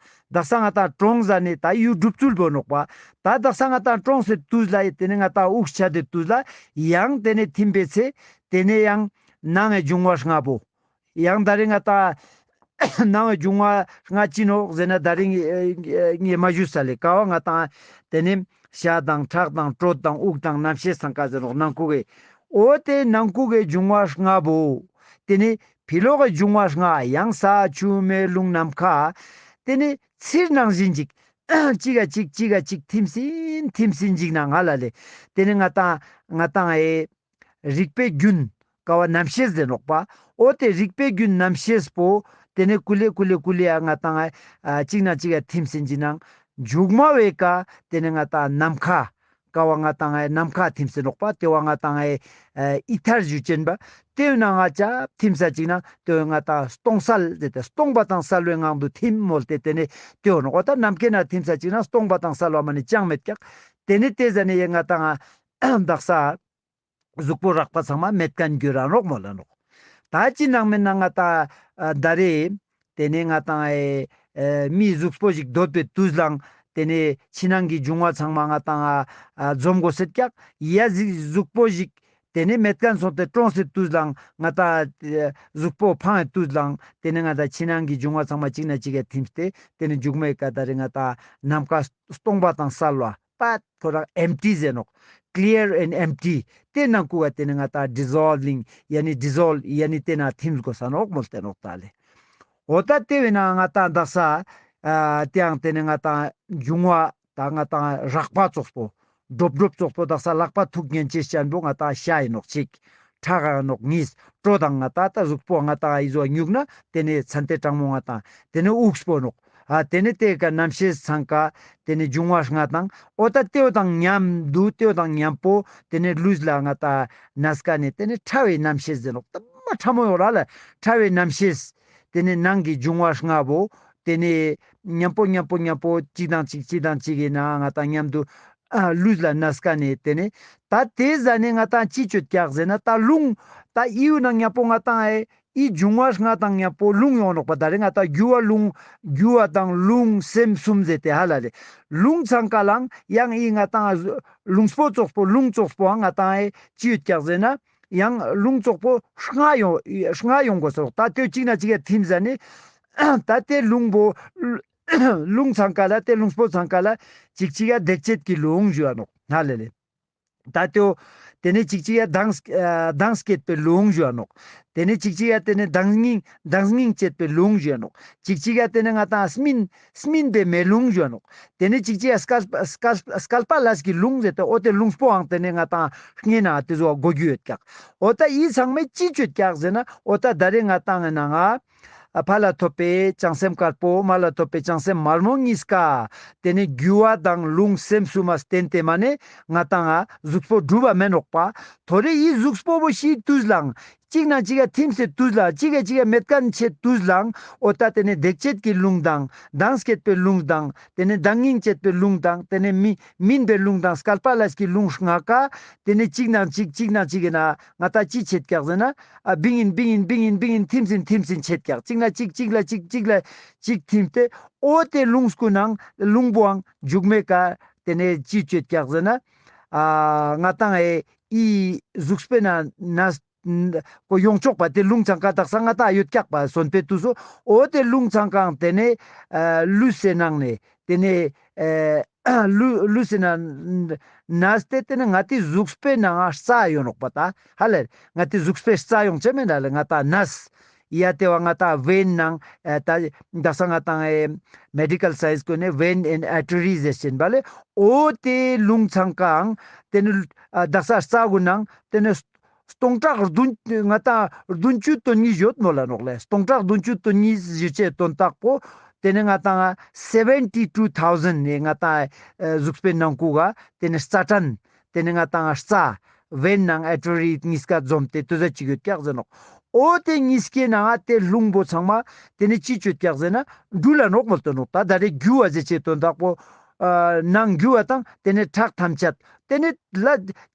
དག་ས་ང་ཏང་གྲོངས་ཟ་ནས་ད་ཡུལ་སྒྲུབ་ཚུལ་བོ་ནོག་པ། ད་དག་ས་ང་ཏང་གྲོངས་སེ་དུས་ལ་དེ་ནས་ང་ཏང་དབུགས་ཆད་དེ་དུས་ལ་ཡང་དེ་ནས་ཐིམ་པའི་ཚེ་དེ་ནས་ཡང་ནང་ངི་འབྱུང་བ་ལྔ་པོ། ཡང་ད་རེས་ང་ཏང་ནང་ངི་འབྱུང་བ་ལྔ་ཅི་ནོག་ཟེར་ན་ད་རེས་ངས་མ་ཞུས་ས་ལེ། ཀ་བ་ང་ཏང་དེ་ནི་ཤ་དང་ཁྲག་དང་དྲོད་དང་དབུགས་དང་རྣམ་ཤེས་ཚང་ཀ་ཟེར་ནོག་ནང་ཁུག་གི། འོ་དེ་ནང་ཁུག་གི་འབྱུང་བ་ལྔ་པོ། དེ་ནི་ཕི་ལོག་གི་འབྱུང་བ་ལྔ་ཡང་ས་ཆུ་མེ་རླུང་ནམ་མཁའ། དེ་ནི་ཚིར་ནང་བཞིན་ཅིག་གཅིག་ག་གཅིག་གཅིག་ག་གཅིག་ཐིམ་སིན་ཐིམ་སིན་ཅིག་ནང་ང་ལ་ལེ། དེ་ནི་ང་ཏང་ང་ཏང་ཨེ། རིག་པའི་རྒྱུན། ཀ་བ་རྣམ་ཤེས་ཟེར་ནོག་པ། འོ་དེ་རིག་པའི་རྒྱུན་རྣམ་ཤེས་པོ། དེ་ནས་ཀུ་ལེ་ཀུ་ལེ་ཀུ་ལེ་ཡ་ང་ཏང་ཨ་གཅིག་ན་གཅིག་ཡ་ཐིམ་སེ་ཅིག་ནང་མཇུག་མ་བའི་ཀ་དེ་ནས་ང་ཏང་ནམ་མཁའ། ཀ་བ་ང་ཏང་ཨ་ནམ་མཁའ་ཐིམ་སེ་ནོག་པ། དེ་བ་ང་ཏང་ཨ་ཨི་ཐར་ཞུ་ཅན་པ། དེ་ན་ང་ཅ་ཐིམ་ས་ཅིག་ནང་དེ་བ་ང་ཏང་སྟོང་གསལ་ཟེར་ཏེ་སྟོང་པ་དང་གསལ་བའི་ངང་དུ་ཐིམ་མོལ་ཏེ་དེ་ནས་དེ་བ་ནོག་པ། ད་ནམ་མཁའི་ན་ཐིམ་ས་ཅིག་ནང་སྟོང་པ་དང་གསལ་བ་མ་ནི་ཅང་མེད་ཀྱག། དེ་ནས་དེ་ཟ་ནས་ཡ་ང་ཏང་ཨ་དག་ས། གཟུགས་པོ་རགས་པ་ཚང་མ་མེད་མཁན་གྱུར་ར་ནོག་མོལ་ལ་ནོག། ད་ཅི་ནང་མེད་ན་ང་ཏང་ཨ་ད་རེས་དེ་ནས་ང་ཏང་ཨེ་ཨེ་མིའི་གཟུགས་པོ་ཞིག་འདོད་པའི་དུས་ལའང་དེ་ནས་ཕྱི་ནང་གི་འབྱུང་བ་ཚང་མ་ང་ཏང་ཨ་ཨ་འཛོམས་དགོས་སེད་ཀྱག། ཡ་གཟུགས་པོ་ཞིག་དེ་ནས་མེད་མཁན་སོང་སྟེ་གྲོངས་སེ་དུས་ལའང་ང་ཏང་ཨ་གཟུགས་པོ་ཕང་བའི་དུས་ལའང་དེ་ནས་ང་ཏང་ཕྱི་ནང་གི་འབྱུང་བ་ཚང་མ་གཅིག་ན་གཅིག་ག་ཐིམ་སྟེ་དེ་ནས་མཇུག་མའི་ཀ་ད་རེས་ང་ཏང་ནམ་མཁའ་སྟོང་པ་དང་གསལ་བ། པད་ཁོ་རང་empty ཟེར་ནོག། Clear and empty། དེ་ནང་ཁུག་ག་དེ་ནི་ང་ཏང་dissolving ཡ་ནི་dissolve ཡ་ནི་དེ་ན་ཐིམ་དགོས་ས་ནོག་མོལ་ཏེ་ནོག་ད་ལེ། འོ་ད་དེ་བས་ན་ང་ཏང་དག་ས་ཨ་དེའང་དེ་ནི་ང་ཏང་འབྱུང་བ་ད་ང་ཏང་རགས་པ་ཙོགས་པོ་སྒྲོབ་སྒྲོབ་ཙོགས་པོ་དག་ས་ལག་པ་ཐུག་ཉན་ཅེས་ཅན་པོ་ང་ཏང་ཤ་ཡིན་ནོག་ཅིག། ཁྲག་ཡང་ནོག་གཉིས། དྲོད་དང་ང་ཏང་ད་གཟུགས་པོ་ང་ཏང་ཨི་ཟོ་ཉུག་ན་དེ་ནས་ཚན་ཏེ་གྲང་མོ་ང་ཏང་དེ་ནས་དབུགས་པོ་ནོག། ཨ་དེ་ནས་དེ་ཀ་རྣམ་ཤེས་ཚང་ཀ་དེ་ནས་འབྱུང་བ་ལྔ་དང་འོ་ད་དེའོ་དང་མཉམ་དུ་དེའོ་དང་མཉམ་པོ་དེ་ནས་ལུས་ལ་ང་ཏང་ན་སྐ་ནས་དེ་ནས་ཕྲ་བའི་རྣམ་ཤེས་ཟེར་ནོག། ད་མ་ཕྲ་མོ་ཡོད་ར་ལ་ཕྲ་བའི་རྣམ་ཤེས། དེ་ནས་ནང་གི་འབྱུང་བ་ལྔ་བོ་དེ་ནས་མཉམ་པོ་མཉམ་པོ་མཉམ་པོ་གཅིག་དང་གཅིག་གཅིག་དང་གཅིག་ཡིན་ན་ང་ཏང་མཉམ་དུ་ཨ་ལུས་ལ་ན་སྐ་ནས་དེ་ནས་ད་དེ་ཟ་ནས་ང་ཏང་ཅི་ཆོད་ཀྱག་ཟེར་ན་ད་རླུང་ད་ཨི་བོ་ནང་མཉམ་པོ་ང་ཏང་ཨེ་ཨི་འབྱུང་བ་ལྔ་དང་མཉམ་པོ་རླུང་ཡོང་ནོག་པ། ད་རེས་ང་ཏང་རྒྱུ་བ་རླུང་རྒྱུ་བ་དང་རླུང་སེམས་གསུམ་ཟེར་ཏེ་ཧ་ལ་ལེ། རླུང་ཚང་ཀ་ལའང་ཡང་ཨི་ང་ཏང་རླུང་སྤོ་ཙོགས་པོ་རླུང་ཙོགས་པོའང་ང་ཏང་ཨེ་ཅི་ཡོད་ཀྱག་ཟེར་ན་ཡང་རླུང་ཙོགས་པོ་ལྔ་ཡོང་ལྔ་ཡོང་དགོས་སོག། ད་དེ་གཅིག་ན་གཅིག་ཡ་ཐིམ་ཟ་ནས་ད་དེ་རླུང་པོ་རླུང་ཚང་ཀ་ལ་དེ་རླུང་སྤོ་ཚང་ཀ་ལ་གཅིག་གཅིག་ཡ་འདེགས་བྱེད་ཀྱི་རླུང་ཞུ་བ་ནོག་ཧ་ལ་ལེ། ད་དེའོ་དེ་ནས་གཅིག་གཅིག་ཡ་མདངས་ཨ་མདངས་སྐྱེད་པའི་རླུང་ཞུ་བ་ནོག། དེ་ནས་གཅིག་གཅིག་ཡ་དེ་ནས་མདངས་སྙིང་མདངས་སྙིང་བྱེད་པའི་རླུང་ཞུ་བ་ནོག། གཅིག་གཅིག་ཡ་དེ་ནས་ང་ཏང་སྨིན་སྨིན་པའི་མེ་རླུང་ཞུ་བ་ནོག། དེ་ནས་གཅིག་གཅིག་ཡ་སྐལ་སྐལ་སྐལ་པ་ལས་ཀྱི་རླུང་ཟེར་ཏེ་འོ་དེ་རླུང་སྤོའང་དེ་ནས་ང་ཏང་སྔས་ན་དེ་ཟོ་གོ་རྒྱུ་ཡོད་ཀྱག། འོ་ད་ཨི་ཚང་མས་ཅི་ཆོད་ཀྱག་ཟེར་ན་འོ་ད་ད་རེས་ང་ཏང་ངི་ནང་ང་ཨ་ཕ་ལ་ཐོབ་པའི་བྱང་སེམས་དཀར་པོ་མ་ལ་ཐོབ་པའི་བྱང་སེམས་དམར་མོ་གཉིས་ཀ་དེ་ནས་རྒྱུ་བ་དང་རླུང་སེམས་གསུམ་མ་བརྟེན་ཏེ་མ་ནས་ང་ཏང་ང་གཟུགས་པོ་གྲུབ་པ་མེན་ནོག་པ། ཐོ་རེ་ཨི་གཟུགས་པོ་བོ་ཤི་དུས་ལའང་ གཅིག་ནང་གཅིག་ག་ཐིམ་སེ་དུས་ལ་གཅིག་ག་གཅིག་ག་མེད་མཁན་ཆེ་དུས་ལའང་འོ་ད་དེ་ནས་བདེ་སྐྱིད་ཀྱི་རླུང་དང་མདངས་སྐྱེད་པའི་རླུང་དང་དེ་ནས་གདངས་སྙན་སྐྱེད་པའི་རླུང་དང་དེ་ནས་མི་སྨིན་པའི་རླུང་དང་སྐལ་པ་ལས་ཀྱི་རླུང་ལྔ་ཀ་དེ་ནས་གཅིག་ནང་གཅིག་གཅིག་ནང་གཅིག་ཡིན་ན་ང་ད་ཅི་ཆེད་ཀྱག་ཟེར་ན། ཨ་བིང་ཡིན་བིང་ཡིན་བིང་ཡིན་བིང་ཡིན་ཐིམ་སིན་ཐིམ་སིན་ཆེད་ཀྱག་གཅིག་ན་གཅིག་གཅིག་ལ་གཅིག་གཅིག་ལ་གཅིག་ཐིམ་སྟེ་འོ་དེ་རླུང་སྐུ་ནང་རླུང་བོའང་མཇུག་མེད་ཀ་དེ་ནས་ཅི་ཆེད་ཀྱག་ཟེར་ན། ཨ་ང་ཏང་ཨེ་ཨི་གཟུགས་པོའི་ནང་ན་ཀོ་ཡོང་ཆོག་པ་དེ་རླུང་ཚང་ཀ་དག་ས་ང་ཏང་ཡོད་ཀྱག་པ་གསོན་པོའི་དུས་སུ་འོ་དེ་རླུང་ཚང་ཀའང་དེ་ནས་ཨ་ལུས་སེ་ནང་ནས་དེ་ནས་ཨ་ལུ་ལུས་སེ་ན་ནས་དེ་དེ་ནས་ང་ཏི་གཟུགས་པོའི་ནང་ང་རྩ་ཡོང་ནོག་པ་ད་ཧ་ལས་ང་ཏི་གཟུགས་པོའི་རྩ་ཡོང་ཆེ་མེད་ན་ལས་ང་ཏང་ནས་ཡ་དེ་བ་ང་ཏང་བེན་ནང་ཨ་ད་དག་ས་ང་ཏང་ཨེ་མེ་ཌི་ཀལ་སའེན་སི་གོ་ནས་བེན་ཨེན་ཨར་ཊེ་རི་ཟེར་ཤེན་པ་ལས་འོ་དེ་རླུང་ཚང་ཀའང་དེ་ནས་ཨ་དག་ས་རྩ་གུན་ནང་དེ་ནས་སྟོང་ཕྲག་བདུན་ང་ཏང་བདུན་ཅུ་དོན་གཉིས་ཡོད་ནོ་ལ་ནོག་ལེ། སྟོང་ཕྲག་བདུན་ཅུ་དོན་གཉིས་ཡོད་ཅེས་དོན་དག་པོ་དེ་ནས་ང་ཏང་སེ་བེན་ཊི་ཊུ་ཐའུ་ཟེན་ནས་ང་ཏང་ཨ་གཟུགས་པོའི་ནང་ཁུག་ག་དེ་ནས་རྩ་ཕྲན་དེ་ནས་ང་ཏང་རྩ་བེན་ནང་ཨར་ཊེ་རི་གཉིས་ཀ་འཛོམས་ཏེ་དུས་ཚོད་ཅིག་ཡོད་ཀྱག་ཟེར་ནོག་འོ་དེ་གཉིས་ཀའི་ནང་ང་དེ་རླུང་པོ་ཚང་མ་དེ་ནས་ཅི་ཆེད་ཀྱག་ཟེར་ན་འགྲུལ་ལ་ནོག་མོལ་དོ་ནོག་ད་ད་རེ་རྒྱུ་བ་ཟེར་ཅེས་དོན་དག་པོ་ཨ་ནང་རྒྱུ་བ་དང་དེ་ནས་ཁྲག་ཐམས་ཅད་དེ་ནས་ལ་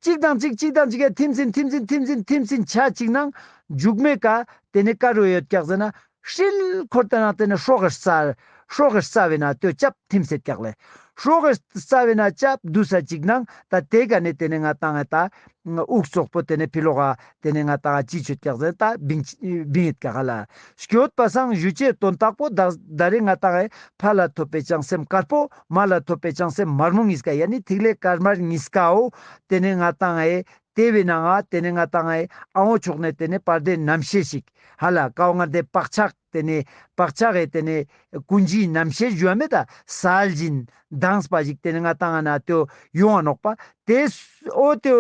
གཅིག་དང་གཅིག་གཅིག་དང་གཅིག་ག་ཐིམ་སིན་ཐིམ་སིན་ཐིམ་སིན་ཐིམ་སིན་ཆ་གཅིག་ནང་མཇུག་མེད་ཀ་དེ་ནས་ཀ་རུ་ཡོད་ཀྱག་ཟེར་ན་ཧྲིལ་འཁོར་དེ་ནང་དེ་ནས་སྲོག་གི་རྩ་སྲོག་གི་རྩ་བའི་ནང་དེ་ཅབ་ཐིམ་སེ་ཀྱག་ལེ། སྲོག་གི་རྩ་བའི་ནང་ཅབ་དུས་ས་གཅིག་ནང་ད་དེ་ག་ནས་དེ་ནས་ང་ཏང་ད་དབུགས་བཙོག་པོ་དེ་ནས་ཕི་ལོག་ག་དེ་ནས་ང་ཏང་ཅི་ཆེད་ཀྱག་ཟེར་ན་ད་བིང་བིང་ཡིད་ཀྱག་ལ། སྐྱོད་པ་སང་ཞུ་ཅེས་དོན་དག་པོ་ད་ད་རེ་ང་ཏང་ཨེ་ཕ་ལ་ཐོབ་པའི་བྱང་སེམས་དཀར་པོ་མ་ལ་ཐོབ་པའི་བྱང་སེམས་དམར་མོ་གཉིས་ཀ་ཡ་ནི་ཐིག་ལེ་དཀར་དམར་གཉིས་ཀའོ། དེ་ནས་ང་ཏང་ཨེ་དེ་བས་ན་ང་དེ་ནས་ང་ཏང་ཨེ་ཨ་འོ་ཕྱོགས་ནས་དེ་ནས་བར་དེ་རྣམ་ཤེས་ཤིག་ཧ་ལ་ཀའོ་ང་དེ་བག་ཆགས་དེ་ནས་བག་ཆགས་ཨེ་དེ་ནས་ཀུན་གཞིའི་རྣམ་ཤེས་ཞུ་བ་མེད་ད་སལ་བཞིན་དྭངས་པ་ཞིག་དེ་ནས་ང་ཏང་ང་ན་དེ་ཡོང་བ་ནོག་པ། དེ་འོ་དེ་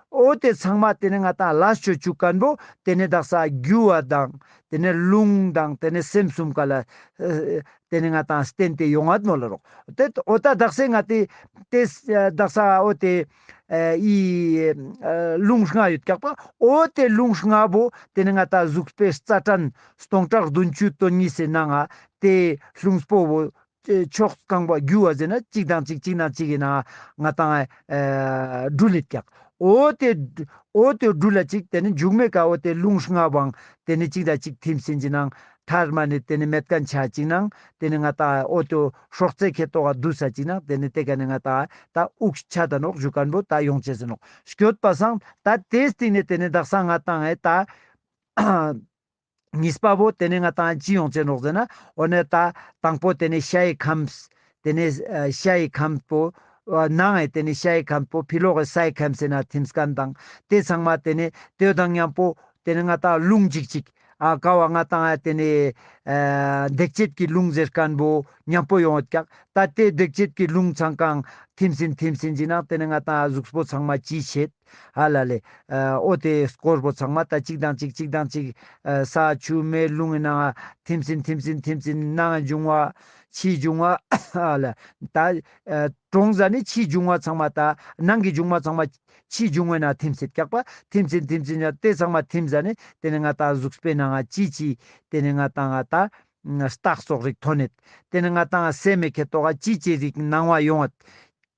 འོ་དེ་ཚང་མ་དེ་ནས་ང་ཏང་ལ་ཆོ་ཆུ་ཀན་པོ་དེ་ནས་དག་ས་རྒྱུ་བ་དང་དེ་ནས་རླུང་དང་དེ་ནས་སེམས་གསུམ་ཀ་ལ་ཨ་དེ་ནས་ང་ཏང་བརྟེན་ཏེ་ཡོང་ང་ནོ་ལ་རོག་དེ་འོ་ད་དག་ས་ང་ཏི་དེ་དག་ས་འོ་དེ་ཨ་ཨི་ཨ་རླུང་ལྔ་ཡོད་ཀྱག་པ། འོ་དེ་རླུང་ལྔ་པོ་དེ་ནས་ང་ཏང་གཟུགས་པོའི་རྩ་ཕྲན་སྟོང་ཕྲག་བདུན་ཅུ་དོན་གཉིས་སི་ནང་ང་དེ་རླུང་པོ་བོ་ཨེ་ཕྱོགས་གང་པོ་རྒྱུ་བ་ཟེར་ན་གཅིག་དང་གཅིག་གཅིག་ནང་གཅིག་གི་ནང་ང་ཏང་ཨེ་འགྲུལ་ལེད་ཀྱག་འོ་དེ་འོ་དེ་འགྲུལ་ལ་གཅིག་དེ་ནས་མཇུག་མེད་ཀ་འོ་དེ་རླུང་ལྔ་པོའང་དེ་ནས་གཅིག་དང་གཅིག་ཐིམ་སིན་གྱི་ནང་ཐར་མ་ནས་དེ་ནས་མེད་མཁན་ཆ་གཅིག་ནང་དེ་ནས་ང་ཏང་འོ་དེ་སྲོག་རྩའི་ཁེ་ཏོག་ག་དུས་ས་གཅིག་ནང་དེ་ནས་དེ་ག་ནས་ང་ཏང་ད་དབུགས་ཆད་ད་ནོག་ཞུ་མཁན་པོ་ད་ཡོང་ཅེས་ཟེར་ནོག་སྐྱོད་པ་སང་ད་དེ་སྟིང་ནས་དེ་ནས་དག་ས་ང་ཏང་ཨེ་ད་གཉིས་པ་བོ་དེ་ནས་ང་ཏང་ཅི་ཡོང་ཅེས་ནོག་ཟེར་ན། འོ་ནས་ད་དང་པོ་དེ་ནས་ཤའི་ཁམས། དེ་ནས་ཨ་ཤའི་ཁམས་པོ་ཨ་ནང་ཨེ་དེ་ནས་ཤའི་ཁམས་པོ་ཕི་ལོག་གི་སའི་ཁམས་ཟེར་ན་ཐིམ་སྐན་དང་དེ་ཚང་མ་དེ་ནས་དེ་དང་མཉམ་པོ་དེ་ནས་ང་ཏང་རླུང་འཇིག་ཅིག་ཨ་ཀ་བ་ང་ཏང་ཨ་དེ་ནས་ཨ་འདེགས་བྱེད་ཀྱི་རླུང་ཟེར་མཁན་པོ་མཉམ་པོ་ཡོང་ཡོད་ཀྱག་ད་དེ་འདེགས་བྱེད་ཀྱི་རླུང་ཚང་ཀའང་ཐིམ་སིན་ཐིམ་སིན་གྱི་ནང་དེ་ནས་ང་ཏང་གཟུགས་པོ་ཚང་མ་ཅི་བྱེད། ཧ་ལ་ལེ། ཨ་འོ་དེ་སྐོར་པོ་ཚང་མ་ད་གཅིག་དང་གཅིག་གཅིག་དང་གཅིག་ཨ་ས་ཆུ་མེ་རླུང་གི་ནང་ཐིམ་སིན་ཐིམ་སིན་ཐིམ་སིན་ནང་འབྱུང་བ་ཕྱིའི་འབྱུང་བ་ཧ་ལ་ད་ཨ་གྲོངས་ཟ་ནི་ཕྱིའི་འབྱུང་བ་ཚང་མ་ད་ནང་གི་འབྱུང་བ་ཚང་མ་ཕྱིའི་འབྱུང་བའི་ནང་ཐིམ་སིན་ཀྱག་པ་ཐིམ་སིན་ཐིམ་སིན་ཡ་དེ་ཚང་མ་ཐིམ་ཟ་ནི་དེ་ནས་ང་ཏང་གཟུགས་པོའི་ནང་ང་ཅི་ཅི་དེ་ནས་ང་ཏང་ང་ད་རྟགས་སོགས་རིགས་ཐོན་ནས་དེ་ནས་ང་ཏང་སེམས་མེ་ཁེ་ཏོག་ག་ཅི་ཅི་རིགས་སྣང་བ་ཡོང་བ།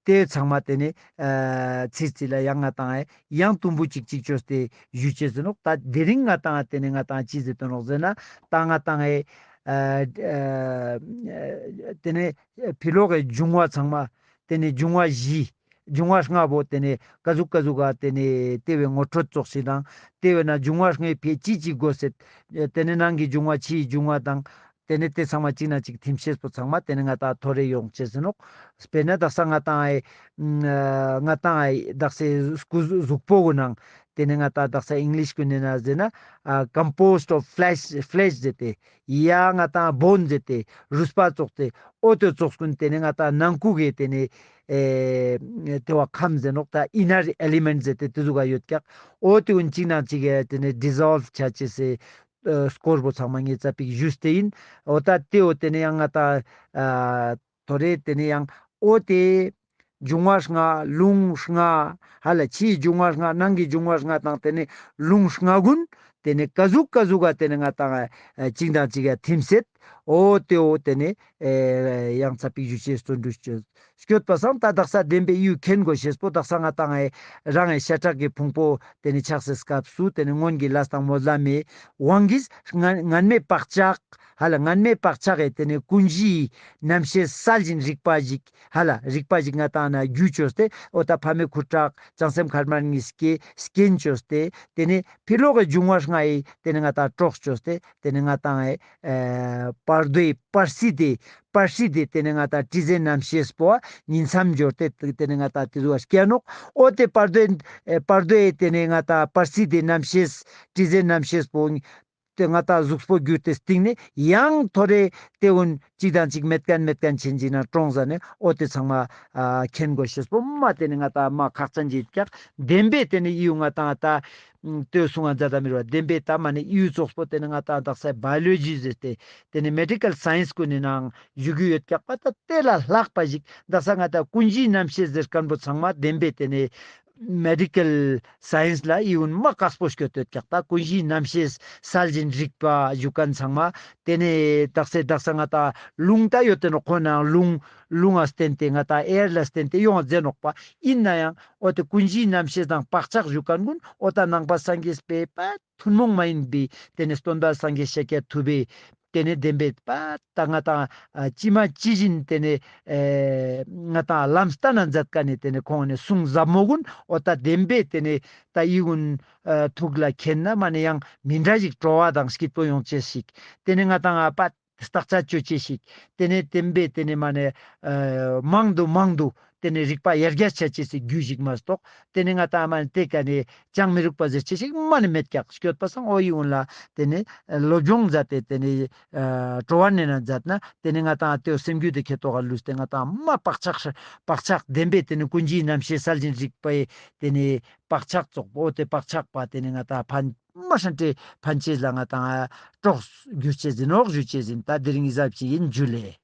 དེ་ཚང་མ་དེ་ནས་ཨ་ཚིར་ཚིར་ལ་ཡང་ང་ཏང་ཨེ་ཡང་དུམ་བུ་གཅིག་གཅིག་བཅོས་ཏེ་ཞུ་ཅེས་ཟེར་ནོག་ད་དེ་རིང་ང་ཏང་དེ་ནས་ང་ཏང་ཅི་ཟེར་དོ་ནོག་ཟེར་ན་ད་ང་ཏང་ཨེ་ཨ་ཨ་དེ་ནས་ཕི་ལོག་གི་འབྱུང་བ་ཚང་མ་དེ་ནས་འབྱུང་བ་བཞི་འབྱུང་བ་ལྔ་པོ་དེ་ནས་ཀ་ཟུག་ཀ་ཟུག་ག་དེ་ནས་དེ་བས་ངོ་སྤྲོད་ཙོགས་ཤིག་དང་དེ་བས་ན་འབྱུང་བ་ལྔའི་ཕི་ཅི་ཅི་དགོས་ཟེར་དེ་ནས་ནང་གི་འབྱུང་བ་ཕྱིའི་འབྱུང་བ་དང་། དེ་ནས་དེ་ཚང་མ་གཅིག་ན་གཅིག་ཐིམ་ཤེས་པོ་ཚང་མ་དེ་ནས་ང་ཏང་ཐོ་རེ་ཡོང་ཅེས་ཟེར་ནོག་དཔེར་ན་དག་ས་ང་ཏང་ཨེ་ང་ཏང་ཨེ་དག་ས་སྐུ་གཟུགས་པོ་གུན་ནང་དེ་ནས་ང་ཏང་དག་ས་ཨིང་ལིཤ་གུན་ནས་ན་ཟེར་ན་composed of flesh flesh ཟེར་ཏེ་ཡ་ང་ཏང་བོན་ཟེར་ཏེ་རུས་པ་ཙོགས་ཏེ་འོ་དེ་ཙོགས་གུན་དེ་ནས་ང་ཏང་ནང་ཁུག་གི་དེ་ནས་ཨེ་དེ་བ་ཁམས་ཟེར་ནོག་ད་inner element ཟེར་ཏེ་དེ་ཟུག་ག་ཡོད་ཀྱག་འོ་དེ་གུན་གཅིག་ན་གཅིག་གི་དེ་ནས་dissolve ཆ་ཅེས་སེ། ཨ་སྐོར་པོ་ཚང་མ་ངེ་ཙ་པིག་ཞུས་ཏེ་ཡིན། འོ་ད་དེ་འོ་དེ་ནས་ཡང་ང་ཏང་ཨ་ཐོ་རེ་དེ་ནས་ཡང་འོ་དེ་འབྱུང་བ་ལྔ་རླུང་ལྔ་ཧ་ལ་ཕྱིའི་འབྱུང་བ་ལྔ་ནང་གི་འབྱུང་བ་ལྔ་དང་དེ་ནས་རླུང་ལྔ་གུན་ ཏེ་ནེ་ཀ་ཟུག་ཀ་ཟུག་ག་ཏེ་ནེ་ང་ཏང་ཨ་ཅིག་དང་ཅིག་ག་ཐིམ་སེད་འོ་ཏེ་འོ་ཏེ་ནེ་ཨེ་ཡང་ཚ་པིག་ཞུ་ཅེས་སྟོན་འགྲུ་ཅོས། སྐྱོད་པ་སང་ད་དག་ས་བདེན་པའི་ཡུལ་མཁྱེན་དགོས་ཤེས་པོ་དག་ས་ང་ཏང་ཨེ་རང་ཨེ་ཤ་ཁྲག་གི་ཕུང་པོ་ཏེ་ནེ་ཆགས་སེ་སྐབས་སུ་ཏེ་ནེ་སྔོན་གྱི་ལས་དང་སྨོན་ལམ་མེ་དབང་གིས་སྔ་སྔན་མེ་བག་ཆགས་ཧ་ལ་སྔན་མེ་བག་ཆགས་ཨེ་ཏེ་ནེ་ཀུན་གཞིའི་རྣམ་ཤེས་གསལ་ཞིང་རིག་པ་ཞིག་ཧ་ལ་རིག་པ་ཞིག་ང་ཏང་ན་རྒྱུ་ཅོས་ཏེ་འོ་ད་ཕ་མེས་ཁུ་ཁྲག་བྱང་སེམས་ཁར་མར་གཉིས་ཀྱི་རྐྱེན་ཅོས་ཏེ་ཏེ་ནེ་ཕི་ལོག་གི་འབྱུང་བ་ལྔ་ཡི་ཏེ་ནེ་ང་ཏང་གྲོགས་ཅོས་ཏེ་ཏེ་ནེ་ང་ཏང་ཨེ་ཨེ་བར་དོའི་བར་སྲིད་དེ་བར་སྲིད་དེ་ཏེ་ནེ་ང་ཏང་དྲི་ཟའི་རྣམ་ཤེས་པོ་ཉིང་མཚམས་སྦྱོར་ཏེ་ཏེ་ནེ་ང་ཏང་ཏེ་ཟུག་སྐྱེ་ནོག་འོ་ཏེ་བར་དོའི་ཨེ་བར་དོའི་ཏེ་ནེ་ང་ཏང་བར་སྲིད་དེ་རྣམ་ཤེས་དྲི་ཟའི་རྣམ་ཤེས་པོ་ཏེ་ང་ཏང་གཟུགས་པོ་གྱུར་ཏེ་སྟིང་ནེ་ཡང་ཐོ་རེ་ཏེ་འུན་ཅིག་དང་ཅིག་མེད་ཁན་མེད་ཁན་ཆེན་ཅིག་ན་གྲོངས་ཟ་ནེ་འོ་ཏེ་ཚང་མ་ཨ་མཁྱེན་དགོས་ཤེས་པོ་མ་ཏེ་ནེ་ང་ཏང་མ་ཁག་ཅན་ཅིག་ཀྱག་བདེན་པའི་ཏེ་ནེ་ཡིའུ་ང་ཏང་ད་ལྟོས་གསུང་ང་མཛད་ད་མི་རུ་བ་བདེན་པའི་ད་མ་ནེ་ཡིའུ་ཙོགས་པོ་ཏེ་ནེ་ང་ཏང་དག་ས་བ་ཡོ་ལོ་ཇི་ཟེར་ཏེ་ཏེ་ནེ་མེ་ཌི་ཀལ་སའེན་སི་ཀུན་ནི་ནང་ཞུ་གི་ཡོད་ཀྱག་པ་ད་ཏེ་ལ་ལྷག་པ་ཞིག་དག་ས་ང་ཏང་ཀུན་གཞིའི་རྣམ་ཤེས་ཟེར་ཁན་པོ་ཚང་མ་བདེན་པའི་ཏེ་ནེ་མེ་ཌི་ཀལ་སའེན་སི་ལ་ཡིའུ་མ་དཀགས་པོ་སྐྱོད་དེ་ཡོད་ཀྱག་ད་ཀུན་གཞིའི་རྣམ་ཤེས་གསལ་ཞིང་རིག་པ་ཞུ་ཁན་ཚང་མ་ཏེ་ནེ་དག་ས་དག་ས་ང་ཏང་རླུང་ད་ཡོད་དེ་ནོག་ཁོ་ནང་རླུང་རླུང་ང་བརྟེན་ཏེ་ང་ཏང་ཨེར་ལ་བརྟེན་ཏེ་ཡོང་ང་མཛད་ནོག་པ་ཨིན་ནའང་འོ་ཏེ་ཀུན་གཞིའི་རྣམ་ཤེས་དང་བག་ཆགས་ཞུ་ཁན་གུན་འོ་ད་ནང་པ་སངས་རྒྱས་པའི་པ་ཐུན་མོང་མ་ཡིན་པའི་ཏེ་ནེ་སྟོན་པ་སངས་རྒྱས་ཤཱཀྱ་ཐུབ་པའི་ཏེ་ནེ་བདེན་པའི་པ་ད་ང་ཏང་ཨ་ཅི་མ་ཅི་བཞིན་ཏེ་ནེ་ཨེ་ང་ཏང་ལམ་སྟན་ན་མཛད་ཁན་ནི་ཏེ་ནེ་ཁོང་ནི་གསུང་ཟབ་མོ་གུན་འོ་ད་བདེན་པའི་ཏེ་ནེ་ད་ཡིའུ་གུན་ཨ་ཐུགས་ལ་མཁྱེན་ན་མ་ནེ་ཡང་མི་འདྲ་ཞིག་སྤྲོ་བ་དང་སྐྱིད་པོ་ཡོང་ཅེས་ཤིག་ཏེ་ནེ་ང་ཏང་ཨ་པ་བརྟག་དཔྱད་ཅོ་ཅེས་ཤིག་ཏེ་ནེ་བདེན་པའི་ཏེ་ནེ་མ་ནེ་ཨ་མང་དུ་མང་དུ་ཏེ་ནེ་རིག་པ་ཡར་རྒྱས་ཆ་ཅེས་སི་རྒྱུ་ཞིག་མ་གཏོགས་ཏེ་ནེ་ང་ཏང་མ་ནེ་ཏེ་ཀ་ནེ་ཅང་མི་རུག་པ་ཟེར་ཅེས་ཤིག་མ་ནེ་མེད་ཀྱག་སྐྱོད་པ་སང་འོ་ཡིའུ་གུན་ལ་ཏེ་ནེ་སློབ་སྦྱོང་མཛད་དེ་ཏེ་ནེ་ཨ་སྤྲོ་བ་ནེ་ན་མཛད་ན་ཏེ་ནེ་ང་ཏང་ཏེའོ་སེམས་རྒྱུད་དེ་ཁེ་ཏོག་ག་ལུས་ཏེ་ང་ཏང་མ་བག་ཆགས་བག་ཆགས་བདེན་པའི་ཏེ་ནེ་ཀུན་གཞིའི་རྣམ་ཤེས་གསལ་ཞིང་རིག་པའི་ཏེ་ནེ་བག་ཆགས་ཙོགས་པོ་ཏེ་བག་ཆགས་པ་ཏེ་ནེ་ང་ཏང་ཕན་མ་ཧྲན་ཏེ་ཕན་ཅེས་ལ་ང་ཏང་གྲོགས་གྱུར་ཅེས་ཨིན་ནོག་ཞུ་ཅེས་ཨིན། ད་དེ་རིང་ཨི་ཟབ་ཅིག་ཨིན། ཇུ་ལེ།